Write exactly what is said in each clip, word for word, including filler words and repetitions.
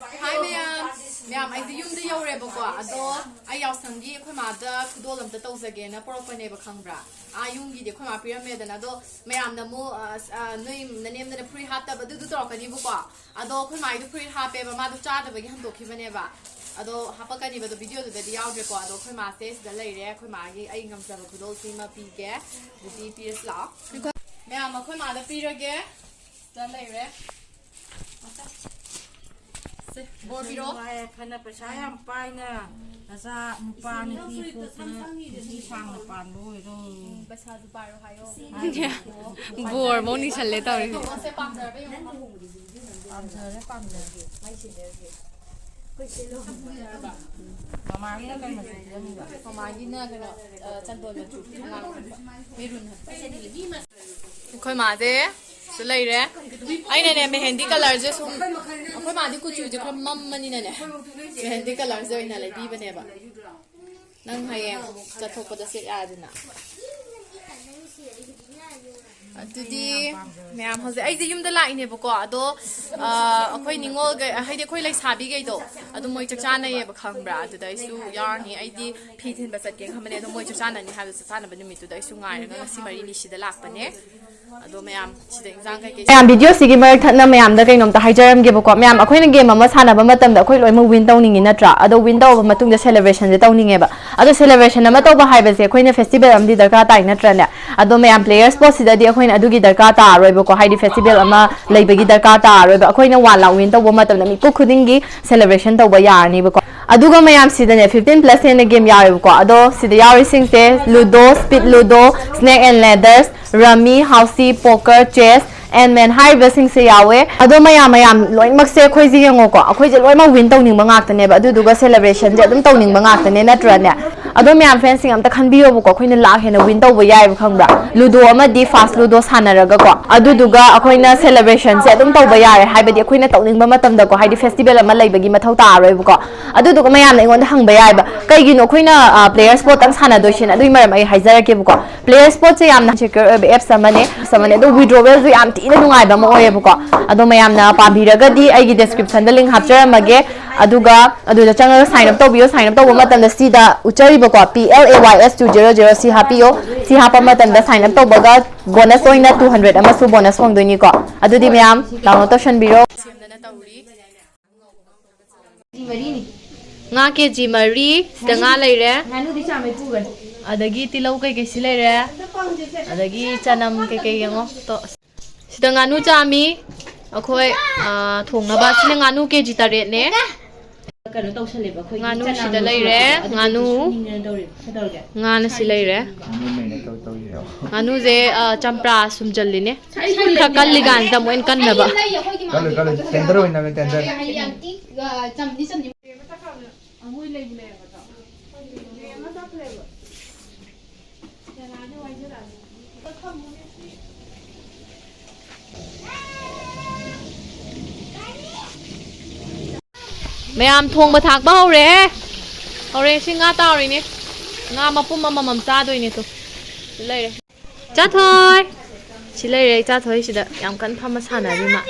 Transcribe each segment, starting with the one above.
ꯍꯥꯏ ꯃꯌꯥꯝ꯫ ꯃꯌꯥꯝ, ꯑꯩꯁꯦ ꯌꯨꯝꯗ ꯌꯧꯔꯦꯕꯀꯣ꯫ ꯑꯗꯣ ꯑꯩ ꯌꯥꯎꯁꯪꯒꯤ ꯑꯩꯈꯣꯏ ꯃꯥꯗ ꯈꯨꯗꯣꯜ ꯑꯝꯇ ꯇꯧꯖꯒꯦꯅ ꯄꯣꯔꯛꯄꯅꯦꯕ, ꯈꯪꯕ꯭ꯔꯥ? ꯑꯥ, ꯌꯨꯝꯒꯤꯗꯤ ꯑꯩꯈꯣꯏ ꯃꯥ ꯄꯤꯔꯝꯃꯦꯗꯅ꯫ ꯑꯗꯣ ꯃꯌꯥꯝꯅ ꯑꯃꯨꯛ, ꯑ, ꯑ, "ꯅꯣꯏ ꯅꯅꯦꯝꯗꯅ ꯐꯨꯔꯤꯠ ꯍꯥꯞꯇꯕ", ꯑꯗꯨꯗꯨ ꯇꯧꯔꯛꯀꯅꯤꯕꯀꯣ꯫ ꯑꯗꯣ ꯑꯩꯈꯣꯏ ꯃꯥꯒꯤꯗꯣ ꯐꯨꯔꯤꯠ ꯍꯥꯞꯄꯦꯕ, ꯃꯥꯗꯣ ꯆꯥꯗꯕꯒꯤ ꯍꯟꯗꯣꯛꯈꯤꯕꯅꯦꯕ꯫ ꯑꯗꯣ ꯍꯥꯄꯛꯀꯅꯤꯕ, ꯑꯗꯣ ꯚꯤꯗꯤꯑꯣꯗꯨꯗꯗꯤ ꯌꯥꯎꯗ꯭ꯔꯦꯀꯣ꯫ ꯑꯗꯣ ꯑꯩꯈꯣꯏ ꯃꯥꯁꯦ ꯁꯤꯗ ꯂꯩꯔꯦ꯫ ꯑꯩꯈꯣꯏ ꯃꯥꯒꯤ ꯑꯩ ꯉꯝꯖꯕ ꯈꯨꯗꯣꯜꯁꯤꯃ ꯄꯤꯒꯦ꯫ ꯑꯗꯨꯗꯤ ꯄꯤꯔꯁꯤ ꯂꯥꯛꯑꯣ꯫ ꯃꯌꯥꯝ, ꯑꯩꯈꯣꯏ ꯃꯥꯗ ꯄꯤꯔꯒꯦ꯫ ꯁꯤꯗ ꯂꯩꯔꯦ꯫ ꯁꯦ, ꯕꯣꯔ ꯄꯤꯔꯛꯑꯣ꯫ ꯅꯨꯡꯉꯥꯏ ꯌꯥꯏꯐꯅ ꯄꯩꯁꯥ ꯌꯥꯝ ꯄꯥꯏꯅ ꯅꯆꯥ ꯅꯨꯄꯥ ꯅꯨꯄꯤ ꯄꯣꯛꯇꯅ ꯄꯨꯟꯁꯤ ꯁꯥꯡꯅ ꯄꯥꯟꯕ ꯑꯣꯏꯔꯣ꯫ ꯎꯝ, ꯄꯩꯁꯥꯁꯨ ꯄꯥꯏꯔꯣ ꯍꯥꯏꯌꯣ꯫ ꯕꯣꯔꯃꯨꯛ ꯅꯤꯁꯜꯂꯦ ꯇꯧꯔꯤꯁꯦ꯫ ꯁꯦ, ꯄꯥꯝꯖꯔꯕ ꯌꯦꯡꯉꯣ꯫ ꯄꯥꯝꯖꯔꯦ, ꯄꯥꯝꯖꯔꯦ꯫ ꯃꯃꯥꯒꯤꯅ ꯀꯩ ꯃꯆꯨ ꯄꯤꯔꯝꯃꯤꯕ? ꯃꯃꯥꯒꯤꯅ ꯀꯩꯅꯣ, ꯑ, ꯆꯟꯗꯣꯟ ꯃꯆꯨ, ꯑꯉꯥꯡꯕ, ꯃꯦꯔꯨꯟ ꯍꯥꯏꯕ꯫ ꯑꯩꯈꯣꯏ ꯃꯥꯁꯦ ꯁꯤ ꯂꯩꯔꯦ꯫ ꯑꯩꯅꯅꯦ ꯃꯦꯍꯦꯟꯗꯤ ꯀꯂꯔꯁꯦ ꯁꯨꯝ, ꯑꯩꯈꯣꯏ ꯃꯥꯗꯤ ꯀꯨꯆꯨꯁꯦ ꯈꯔ ꯃꯝꯃꯅꯤꯅꯅꯦ, ꯃꯦꯍꯦꯟꯗꯤ ꯀꯂꯔꯁꯦ ꯑꯣꯏꯅ ꯂꯩꯕꯤꯕꯅꯦꯕ꯫ ꯅꯪ ꯍꯌꯦꯡ ꯆꯠꯊꯣꯛꯄꯗ ꯁꯦꯠ ꯌꯥꯗꯅ꯫ ꯑꯗꯨꯗꯤ ꯃꯌꯥꯝ, ꯍꯧꯖꯤꯛ ꯑꯩꯁꯦ ꯌꯨꯝꯗ ꯂꯥꯛꯏꯅꯦꯕꯀꯣ꯫ ꯑꯗꯣ, ꯑ, ꯑꯩꯈꯣꯏ ꯅꯤꯉꯣꯜꯒꯩ, ꯍꯥꯏꯗꯤ ꯑꯩꯈꯣꯏ ꯂꯩꯁꯥꯕꯤꯈꯩꯗꯣ, ꯑꯗꯨꯝ ꯃꯣꯏ ꯆꯥꯛ ꯆꯥꯅꯩꯌꯦꯕ, ꯈꯪꯕ꯭ꯔꯥ? ꯑꯗꯨꯗ ꯑꯩꯁꯨ ꯌꯥꯎꯔꯅꯤ꯫ ꯑꯩꯗꯤ ꯐꯤ ꯊꯤꯟꯕ ꯆꯠꯀꯦꯅ ꯈꯟꯕꯅꯦ, ꯑꯗꯣ ꯃꯣꯏ ꯆꯥꯛ ꯆꯥꯅꯅꯤ ꯍꯥꯏꯕꯗꯣ, ꯆꯥꯛ ꯆꯥꯅꯕ ꯅꯨꯃꯤꯠꯇꯨꯗ ꯑꯩꯁꯨ ꯉꯥꯏꯔꯒ ꯉꯁꯤ ꯃꯔꯤꯅꯤ ꯁꯤꯗ ꯂꯥꯛꯄꯅꯦ꯫ ꯑꯗꯣ ꯃꯌꯥꯝ, ꯁꯤꯗ ꯏꯟꯖꯥꯡ ꯀꯩꯀꯩ ꯃꯌꯥꯝ, ꯚꯤꯗꯤꯑꯣꯁꯤꯒꯤ ꯃꯔꯛ ꯊꯠꯅ ꯃꯌꯥꯝꯗ ꯀꯩꯅꯣꯝꯇ ꯍꯥꯏꯖꯔꯝꯒꯦꯕꯀꯣ꯫ ꯃꯌꯥꯝ, ꯑꯩꯈꯣꯏꯅ ꯒꯦꯝ ꯑꯃ ꯁꯥꯟꯅꯕ ꯃꯇꯝꯗ ꯑꯩꯈꯣꯏ ꯂꯣꯏꯅꯃꯛ ꯋꯤꯟ ꯇꯧꯅꯤꯡꯉꯤ ꯅꯠꯇ꯭ꯔꯥ? ꯑꯗꯣ ꯋꯤꯟ ꯇꯧꯔꯕ ꯃꯇꯨꯡꯗ ꯁꯦꯂꯦꯕ꯭ꯔꯦꯁꯟꯁꯦ ꯇꯧꯅꯤꯡꯉꯦꯕ꯫ ꯑꯗꯣ ꯁꯦꯂꯦꯕ꯭ꯔꯦꯁꯟ ꯑꯃ ꯇꯧꯕ ꯍꯥꯏꯕꯁꯦ ꯑꯩꯈꯣꯏꯅ ꯐꯦꯁꯇꯤꯚꯦꯜ ꯑꯃꯗꯤ ꯗꯔꯀꯥꯔ ꯇꯥꯏ ꯅꯠꯇ꯭ꯔꯅꯦ? ꯑꯗꯣ ꯃꯌꯥꯝ, ꯄ꯭ꯂꯦꯌꯔ ꯁ꯭ꯄꯣꯠꯁꯤꯗꯗꯤ ꯑꯩꯈꯣꯏꯅ ꯑꯗꯨꯒꯤ ꯗꯔꯀꯥꯔ ꯇꯥꯔꯔꯣꯏꯕꯀꯣ, ꯍꯥꯏꯗꯤ ꯐꯦꯁꯇꯤꯚꯦꯜ ꯑꯃ ꯂꯩꯕꯒꯤ ꯗꯔꯀꯥꯔ ꯇꯥꯔꯔꯣꯏꯕ꯫ ꯑꯩꯈꯣꯏꯅ ꯋꯥꯟ ꯂꯥꯛ ꯋꯤꯟ ꯇꯧꯕ ꯃꯇꯝꯗ ꯃꯤꯀꯨꯞ ꯈꯨꯗꯤꯡꯒꯤ ꯁꯦꯂꯦꯕ꯭ꯔꯦꯁꯟ ꯇꯧꯕ ꯌꯥꯔꯅꯤꯕꯀꯣ꯫ ꯑꯗꯨꯒ ꯃꯌꯥꯝ, ꯁꯤꯗꯅꯦ ꯐꯤꯐꯇꯤꯟ ꯄ꯭ꯂꯁ ꯍꯦꯟꯅ ꯒꯦꯝ ꯌꯥꯎꯋꯦꯕꯀꯣ꯫ ꯑꯗꯣ ꯁꯤꯗ ꯌꯥꯎꯔꯤꯁꯤꯡꯁꯦ ludo, speed ludo, snake and ladders, rummy, housie, poker, chess, ꯑꯦꯟ ꯃꯦꯟ ꯍꯥꯏꯔꯤꯕꯁꯤꯡꯁꯦ ꯌꯥꯎꯋꯦ꯫ ꯑꯗꯣ ꯃꯌꯥꯝ, ꯃꯌꯥꯝ ꯂꯣꯏꯅꯃꯛꯁꯦ ꯑꯩꯈꯣꯏꯁꯦ ꯌꯦꯡꯉꯣꯀꯣ, ꯑꯩꯈꯣꯏꯁꯦ ꯂꯣꯏꯅꯃꯛ ꯋꯤꯟ ꯇꯧꯅꯤꯡꯕ ꯉꯥꯛꯇꯅꯦꯕ, ꯑꯗꯨꯗꯨꯒ ꯁꯦꯂꯦꯕ꯭ꯔꯦꯁꯟꯁꯦ ꯑꯗꯨꯝ ꯇꯧꯅꯤꯡꯕ ꯉꯥꯛꯇꯅꯦ ꯅꯠꯇ꯭ꯔꯅꯦ? ꯑꯗꯣ ꯃꯌꯥꯝ ꯐꯦꯟꯁꯤꯡ ꯑꯝꯇ ꯈꯟꯕꯤꯌꯣꯕꯀꯣ, ꯑꯩꯈꯣꯏꯅ ꯂꯥꯛ ꯍꯦꯟꯅ ꯋꯤꯟ ꯇꯧꯕ ꯌꯥꯏꯑꯕ, ꯈꯪꯕ꯭ꯔꯥ? ꯂꯨꯗꯣ ꯑꯃꯗꯤ ꯐꯥꯁ ꯂꯨꯗꯣ ꯁꯥꯟꯅꯔꯒꯀꯣ, ꯑꯗꯨꯗꯨꯒ ꯑꯩꯈꯣꯏꯅ ꯁꯦꯂꯦꯕ꯭ꯔꯦꯁꯟꯁꯦ ꯑꯗꯨꯝ ꯇꯧꯕ ꯌꯥꯔꯦ, ꯍꯥꯏꯕꯗꯤ ꯑꯩꯈꯣꯏꯅ ꯇꯧꯅꯤꯡꯕ ꯃꯇꯝꯗꯀꯣ, ꯍꯥꯏꯗꯤ ꯐꯦꯁꯇꯤꯚꯦꯜ ꯑꯃ ꯂꯩꯕꯒꯤ ꯃꯊꯧ ꯇꯥꯔꯔꯣꯏꯕꯀꯣ꯫ ꯑꯗꯨꯗꯨꯒ ꯃꯌꯥꯝꯅ ꯑꯩꯉꯣꯟꯗ ꯍꯪꯕ ꯌꯥꯏꯕ, ꯀꯩꯒꯤꯅꯣ ꯑꯩꯈꯣꯏꯅ ꯄ꯭ꯂꯦꯌꯔ ꯁ꯭ꯄꯣꯠꯇꯪ ꯁꯥꯟꯅꯗꯣꯏꯁꯤꯅ? ꯑꯗꯨꯒꯤ ꯃꯔꯝ ꯑꯩ ꯍꯥꯏꯖꯔꯛꯀꯦꯕꯀꯣ꯫ ꯄ꯭ꯂꯦꯌꯔ ꯁ꯭ꯄꯣꯠꯁꯦ ꯌꯥꯝꯅ ꯁꯦꯀ꯭ꯌꯣꯔ ꯑꯣꯏꯕ ꯑꯦꯞꯁ ꯑꯃꯅꯦ, ꯑꯦꯞꯁ ꯑꯃꯅꯦ, ꯑꯗꯣ ꯋꯤꯗ꯭ꯔꯣꯋꯦꯜꯁꯨ ꯌꯥꯝ ꯊꯤꯅ ꯅꯨꯡꯉꯥꯏꯕ ꯑꯃ ꯑꯣꯏꯌꯦꯕꯀꯣ꯫ ꯑꯗꯣ ꯃꯌꯥꯝꯅ ꯄꯥꯝꯕꯤꯔꯒꯗꯤ ꯑꯩꯒꯤ ꯗꯦꯁꯀ꯭ꯔꯤꯞꯁꯟꯗ ꯂꯤꯡ ꯍꯥꯞꯆꯔꯝꯃꯒꯦ, ꯑꯗꯨꯒ ꯑꯗꯨꯗ ꯆꯪꯉꯒ ꯁꯥꯏꯟ ꯑꯞ ꯇꯧꯕꯤꯌꯣ꯫ ꯁꯥꯏꯟ ꯑꯞ ꯇꯧꯕ ꯃꯇꯝꯗ ꯁꯤꯗ ꯎꯠꯆꯔꯤꯕꯀꯣ, P L A Y S two zero zero, ꯁꯤ ꯍꯥꯞꯄꯤꯌꯣ꯫ ꯁꯤ ꯍꯥꯞꯄ ꯃꯇꯝꯗ ꯁꯥꯏꯟ ꯑꯞ ꯇꯧꯕꯒ ꯕꯣꯅꯁ ꯑꯣꯏꯅ two hundred ꯑꯃꯁꯨ ꯕꯣꯅꯁ ꯐꯪꯗꯣꯏꯅꯤꯀꯣ꯫ ꯑꯗꯨꯗꯤ ꯃꯌꯥꯝ ꯗꯥꯎꯟꯂꯣꯗ ꯇꯧꯁꯟꯕꯤꯔꯣ꯫ ꯉꯥ ꯀꯦ ꯖꯤ ꯃꯔꯤ, ꯁꯤꯗ ꯉꯥ ꯂꯩꯔꯦ꯫ ꯉꯥꯅꯨꯗꯤ ꯆꯥꯝꯃꯩ ꯄꯨꯒꯅꯤ꯫ ꯑꯗꯒꯤ ꯇꯤꯜꯍꯧ ꯀꯩꯀꯩ ꯁꯤ ꯂꯩꯔꯦ꯫ ꯑꯗꯒꯤ ꯆꯅꯝ ꯀꯩꯀꯩ ꯌꯦꯡꯉꯣ꯫ ꯇꯣ-, ꯁꯤꯗ ꯉꯥꯅꯨ ꯆꯥꯝꯃꯤ꯫ ꯑꯩꯈꯣꯏ, ꯑ, ꯊꯣꯡꯅꯕ꯫ ꯁꯤꯅ ꯉꯥꯅꯨ ꯀꯦ ꯖꯤ ꯇꯔꯦꯠꯅꯦ꯫ ꯀꯩꯅꯣ ꯇꯧꯁꯜꯂꯦꯕ ꯑꯩꯈꯣꯏꯒꯤ ꯉꯥꯅꯨ ꯆꯅꯝ ꯁꯤꯗ ꯂꯩꯔꯦ꯫ ꯑꯗꯨ ꯉꯥꯅꯨ꯫ ꯁꯨꯅꯤꯡꯗꯅ ꯇꯧꯔꯤꯕ꯫ ꯀꯩꯗꯧꯔꯒꯦ? ꯉꯥꯅ ꯁꯤ ꯂꯩꯔꯦ꯫ ꯉꯥꯅꯨ ꯃꯦꯔꯤꯅꯦꯠ ꯇꯧ-, ꯇꯧꯔꯤꯔꯣ? ꯉꯥꯅꯨꯁꯦ, ꯑ, ꯆꯝꯄ꯭ꯔꯥ ꯁꯨꯝꯖꯜꯂꯤꯅꯦ꯫ ꯈꯔ ꯀꯜꯂꯤꯀꯥꯟꯁꯤꯗ ꯑꯃꯨꯛ ꯍꯦꯟꯅ ꯀꯟꯅꯕ꯫ ꯀꯜꯂꯨ, ꯀꯜꯂꯨ꯫ ꯇꯦꯟꯗꯔ ꯑꯣꯏꯅꯕ ꯇꯦꯟꯗꯔ꯫ ꯃꯌꯥꯝ ꯊꯣꯡꯕ ꯊꯥꯛꯄ ꯍꯧꯔꯦꯍꯦ꯫ ꯍꯧꯔꯦ, ꯁꯤ ꯉꯥ ꯇꯥꯎꯔꯤꯅꯦ꯫ ꯉꯥ ꯃꯄꯨꯝ ꯑꯃꯃꯝ ꯆꯥꯗꯣꯏꯅꯦ ꯇꯨ꯫ ꯁꯤ ꯂꯩꯔꯦ꯫ ꯆꯥꯊꯣꯏ! ꯁꯤ ꯂꯩꯔꯦ ꯏꯆꯥꯊꯣꯏ ꯁꯤꯗ ꯌꯥꯝ ꯀꯟꯅ ꯐꯝꯃ ꯁꯥꯟꯅꯔꯤ ꯃꯥ꯫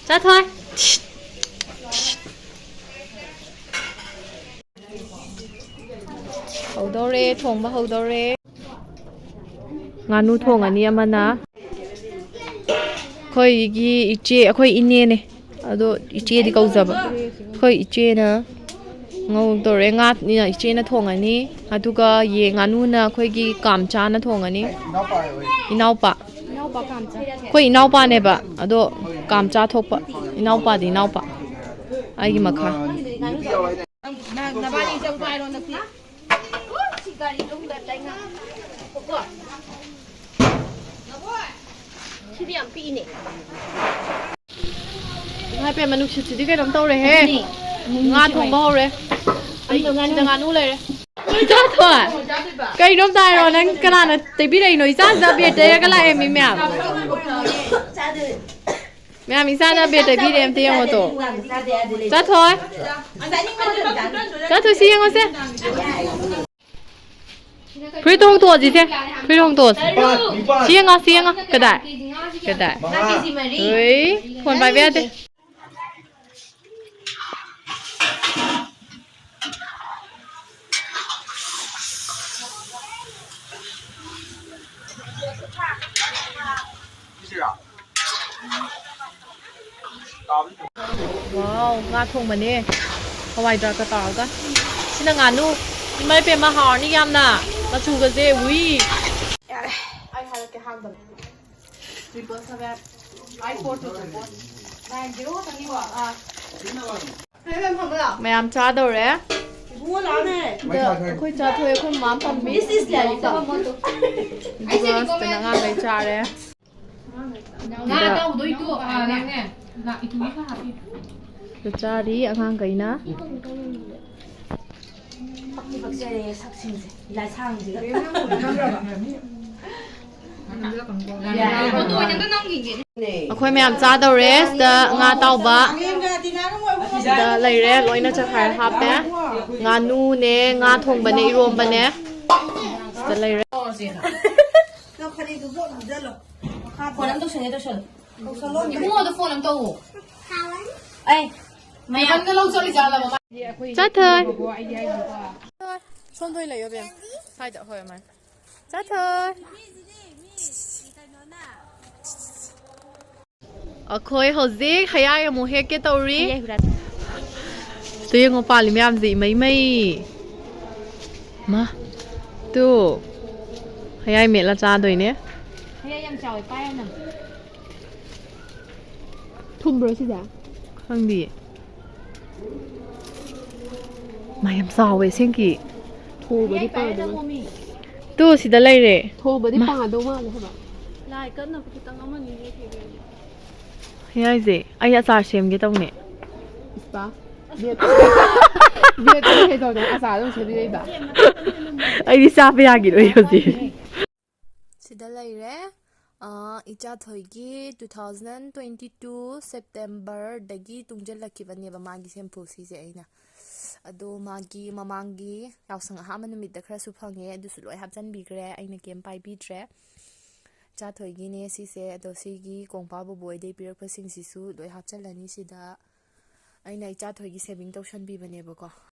ꯆꯥꯊꯣꯏ! ꯍꯧꯗꯧꯔꯦ, ꯊꯣꯡꯕ ꯍꯧꯗꯧꯔꯦ꯫ ꯉꯥꯅꯨ ꯊꯣꯡꯉꯅꯤ ꯑꯃꯅ꯫ ꯑꯩꯈꯣꯏꯒꯤ ꯏꯆꯦ, ꯑꯩꯈꯣꯏ ꯏꯅꯦꯅꯦ꯫ ꯑꯗꯣ ꯏꯆꯦꯗꯤ ꯀꯧꯖꯕ꯫ ꯑꯩꯈꯣꯏ ꯏꯆꯦꯅ ꯉꯧꯗꯧꯔꯦ꯫ ꯉꯥ ꯏꯆꯦꯅ ꯊꯣꯡꯉꯅꯤ꯫ ꯑꯗꯨꯒ ꯌꯦꯟ ꯉꯥꯅꯨꯅ ꯑꯩꯈꯣꯏꯒꯤ ꯀꯥꯝꯆꯥꯅ ꯊꯣꯡꯉꯅꯤ꯫ ꯏꯅꯥꯎꯄꯥ꯫ ꯏꯅꯥꯎꯄꯥ ꯀꯥꯝꯆꯥ꯫ ꯑꯩꯈꯣꯏ ꯏꯅꯥꯎꯄꯥꯅꯦꯕ꯫ ꯑꯗꯣ ꯀꯥꯝꯆꯥ ꯊꯣꯛꯄ꯫ ꯏꯅꯥꯎꯄꯥꯗꯤ ꯏꯅꯥꯎꯄꯥ꯫ ꯑꯩꯒꯤ ꯃꯈꯥ꯫ ꯅꯪ, ꯅꯕꯥꯅꯤ ꯆꯪ ꯄꯥꯏꯔꯣ ꯍꯟꯗꯛꯇꯤ꯫ ꯁꯤ ꯒꯥꯔꯤ ꯃꯅꯨꯡꯗ ꯇꯥꯏ ꯉꯥ꯫ ꯀꯣ꯫ ꯁꯤꯗꯤ ꯌꯥꯝ ꯄꯤꯛꯏꯅꯦ꯫ ꯏꯃꯥ ꯏꯄꯦꯝꯃ, ꯅꯨꯡꯁꯤꯠꯁꯤꯗꯤ ꯀꯩꯅꯣꯝ ꯇꯧꯔꯦꯍꯦ꯫ ꯑꯗꯨꯅꯦ꯫ ꯉꯥ ꯊꯣꯡꯕ ꯍꯧꯔꯦ꯫ ꯑꯩ ꯁꯤꯗ ꯉꯥꯅꯨ ꯂꯩꯔꯦ꯫ ꯏꯆꯥꯊꯣꯏ! ꯀꯩꯅꯣ ꯑꯝꯇ ꯍꯥꯏꯔꯣ, ꯅꯪ ꯀꯅꯥꯅ ꯇꯩꯕꯤꯔꯛꯏꯅꯣ? ꯏꯆꯥꯁꯤꯗ ꯑꯕꯦꯔ ꯇꯩꯔꯒ ꯂꯥꯛꯑꯦ ꯃꯤ ꯃꯌꯥꯝ꯫ ꯃꯌꯥꯝ ꯏꯆꯥꯗ ꯑꯕꯦꯔ ꯇꯩꯕꯤꯔꯦ, ꯑꯝꯇ ꯌꯦꯡꯉꯣ ꯇꯣ꯫ ꯏꯆꯥꯊꯣꯏ! ꯏꯆꯥꯊꯣꯏ, ꯁꯤ ꯌꯦꯡꯉꯣꯁꯦ꯫ ꯐꯨꯔꯤꯠꯇꯣ ꯍꯣꯡꯇꯣꯛꯑꯁꯤꯁꯦ꯫ ꯐꯨꯔꯤꯠ ꯍꯣꯡꯇꯣꯛꯑꯁꯤ꯫ ꯁꯤ ꯌꯦꯡꯉꯣ, ꯁꯤ ꯌꯦꯡꯉꯣ꯫ ꯀꯗꯥꯏ? ꯀꯗꯥꯏ? ꯍꯣꯏ, ꯐꯣꯟ ꯄꯥꯏꯕ ꯌꯥꯗꯦ꯫ Wow, ꯉꯥ ꯊꯣꯡꯕꯅꯦ꯫ ꯍꯋꯥꯏ ꯗ꯭ꯔꯥꯛꯀ ꯇꯧꯔꯒ꯫ ꯁꯤꯅ ꯉꯥꯅꯨ꯫ ꯏꯃꯥ ꯏꯄꯦꯝꯃ, ꯍꯥꯎꯔꯅꯤ ꯌꯥꯝꯅ꯫ ꯃꯆꯨꯒꯁꯦ, ꯎꯏ꯫ ꯌꯥꯔꯦ꯫ ꯑꯩ ꯍꯥꯏꯔꯛꯀꯦ, ꯍꯥꯡꯗꯕ꯫ Triple seven, five four two two four, nine zero ꯈꯛꯇꯅꯤꯀꯣ? ꯑꯥ꯫ ꯃꯌꯥꯝ ꯆꯥꯗꯧꯔꯦ꯫ ꯏꯕꯨꯡꯉꯣ ꯂꯥꯛꯑꯣꯅꯦ꯫ ꯁꯤꯗ ꯑꯩꯈꯣꯏ ꯆꯥꯊꯣꯛꯑꯦ, ꯑꯩꯈꯣꯏ ꯃꯃꯥ ꯐꯝꯃꯤ꯫ This is ꯂꯥꯏꯔꯤꯛ ꯇꯝꯃꯣ꯫ ꯑꯗꯨꯒ ꯁꯤꯗꯅ ꯑꯉꯥꯡꯈꯩ ꯆꯥꯔꯦ꯫ ꯉꯥ ꯑꯇꯥꯎꯕꯗꯣ ꯏꯇꯣꯛ, ꯑꯥ, ꯅꯪꯅꯦ꯫ ꯂꯥꯛ-, ꯏꯇꯣꯛꯑꯒ ꯍꯥꯞꯄꯤ꯫ ꯁꯤꯗ ꯆꯥꯔꯤ ꯑꯉꯥꯡꯈꯩꯅ꯫ ꯄꯛꯇꯤ ꯄꯛꯆꯔꯦ ꯁꯛꯁꯤꯡꯁꯦ, ꯂꯥꯏꯁꯥꯡꯁꯤꯒ꯫ ꯐꯣꯇꯣ ꯑꯣꯏꯅ ꯑꯝꯇ ꯅꯝꯈꯤꯒꯦꯅꯦ꯫ ꯑꯩꯈꯣꯏ ꯃꯌꯥꯝ ꯆꯥꯗꯧꯔꯦ꯫ ꯁꯤꯗ ꯉꯥ ꯑꯇꯥꯎꯕ ꯁꯤꯗ ꯂꯩꯔꯦ, ꯂꯣꯏꯅ ꯆꯈꯥꯏꯔ ꯍꯥꯞꯄꯦ꯫ ꯉꯥꯅꯨꯅꯦ, ꯉꯥ ꯊꯣꯡꯕꯅꯦ, ꯏꯔꯣꯝꯕꯅꯦ ꯁꯤꯗ ꯂꯩꯔꯦ꯫ ꯅꯪ ꯐꯅꯦꯛꯇꯨ ꯄꯨꯂꯞ ꯍꯨꯝꯖꯜꯂꯣ꯫ ꯐꯣꯟ ꯑꯃ ꯇꯧꯁꯟꯒꯦ, ꯇꯧꯁꯜꯂꯣ꯫ ꯇꯧꯁꯜꯂꯣ꯫ ꯏꯕꯨꯡꯉꯣꯗ ꯐꯣꯟ ꯑꯃ ꯇꯧꯋꯣ꯫ ꯑꯩ ꯃꯌꯥꯝꯅ ꯂꯧ ꯆꯠꯂꯤꯖꯥꯠꯂꯕ ꯃꯥ? ꯆꯠꯊꯣꯏ꯫ ꯁꯣꯝꯗ ꯑꯣꯏꯅ ꯂꯩꯌꯣ, ꯕꯦꯝ꯫ ꯁ꯭ꯋꯥꯏꯗ, ꯍꯣꯏ, ꯑꯃꯥꯏꯅ꯫ ꯆꯠꯊꯣꯏ꯫ ꯑꯩꯈꯣꯏ ꯍꯧꯖꯤꯛ ꯍꯌꯥꯏ ꯑꯃꯨꯛ ꯍꯦꯛꯀꯦ ꯇꯧꯔꯤ꯫ ꯍꯌꯥꯏ ꯍꯨꯔꯥꯟ-, ꯇꯨ ꯌꯦꯡꯉꯣ, ꯄꯥꯜꯂꯤ ꯃꯌꯥꯝꯁꯦ, ꯏꯃꯩ ꯃꯩ꯫ ꯃꯥ, ꯇꯨ꯫ ꯍꯌꯥꯏ ꯃꯦꯠꯂ ꯆꯥꯗꯣꯏꯅꯦ꯫ ꯍꯌꯥꯏ ꯌꯥꯝ ꯆꯥꯎꯋꯦ, ꯄꯥꯏꯌꯣ ꯅꯪ꯫ ꯊꯨꯝꯕ꯭ꯔꯣ ꯁꯤꯁꯦ? ꯈꯪꯗꯤꯌꯦ꯫ ꯃꯥ, ꯌꯥꯝ ꯆꯥꯎꯋꯦ ꯑꯁꯦꯡꯀꯤ꯫ ꯊꯣꯕꯗꯤ ꯄꯥꯗꯧ꯫ ꯇꯨ, ꯁꯤꯗ ꯂꯩꯔꯦ꯫ ꯊꯣꯕꯗꯤ ꯃꯥ꯫ ꯄꯥꯗꯧ ꯃꯥꯜꯂꯦ ꯍꯥꯏꯕ꯫ ꯂꯥꯏ ꯀꯠꯅꯕ ꯈꯤꯇꯪ ꯑꯃꯅꯤ ꯍꯦꯛꯈꯤꯒꯦ꯫ ꯍꯌꯥꯏꯁꯦ ꯑꯩ ꯑꯆꯥꯔ ꯁꯦꯝꯒꯦ ꯇꯧꯅꯦ꯫ ꯏꯁꯄꯥ꯫ ꯕꯦꯠꯇ ꯀꯩꯗꯧꯗꯅ ꯑꯆꯥꯔ ꯑꯗꯨꯝ ꯁꯦꯝꯕꯤꯔꯛꯏꯕ? ꯑꯩꯗꯤ ꯆꯥꯕ ꯌꯥꯈꯤꯔꯣꯏ ꯍꯧꯖꯤꯛ꯫ ꯁꯤꯗ ꯂꯩꯔꯦ꯫ ꯑꯥ, ꯏꯆꯥꯊꯣꯏꯒꯤ two thousand twenty two September ꯗꯒꯤ ꯇꯨꯡꯁꯤꯜꯂꯛꯈꯤꯕꯅꯦꯕ ꯃꯥꯒꯤ ꯁꯦꯝꯐꯨ ꯁꯤꯁꯦ ꯑꯩꯅ꯫ ꯑꯗꯣ ꯃꯥꯒꯤ ꯃꯃꯥꯡꯒꯤ ꯌꯥꯎꯁꯪ ꯑꯍꯥꯟꯕ ꯅꯨꯃꯤꯠꯇ ꯈꯔꯁꯨ ꯐꯪꯉꯦ, ꯑꯗꯨꯁꯨ ꯂꯣꯏ ꯍꯥꯞꯆꯤꯟꯕꯤꯈ꯭ꯔꯦ, ꯑꯩꯅ ꯀꯩꯝ ꯄꯥꯏꯕꯤꯗ꯭ꯔꯦ꯫ ꯏꯆꯥꯊꯣꯏꯒꯤꯅꯦ ꯁꯤꯁꯦ꯫ ꯑꯗꯣ ꯁꯤꯒꯤ ꯀꯣꯡꯄꯥ ꯕꯣꯕꯣꯏꯗꯩ ꯄꯤꯔꯛꯄꯁꯤꯡꯁꯤꯁꯨ ꯂꯣꯏ ꯍꯥꯞꯆꯤꯜꯂꯅꯤ ꯁꯤꯗ꯫ ꯑꯩꯅ ꯏꯆꯥꯊꯣꯏꯒꯤ saving ꯇꯧꯁꯟꯕꯤꯕꯅꯦꯕꯀꯣ꯫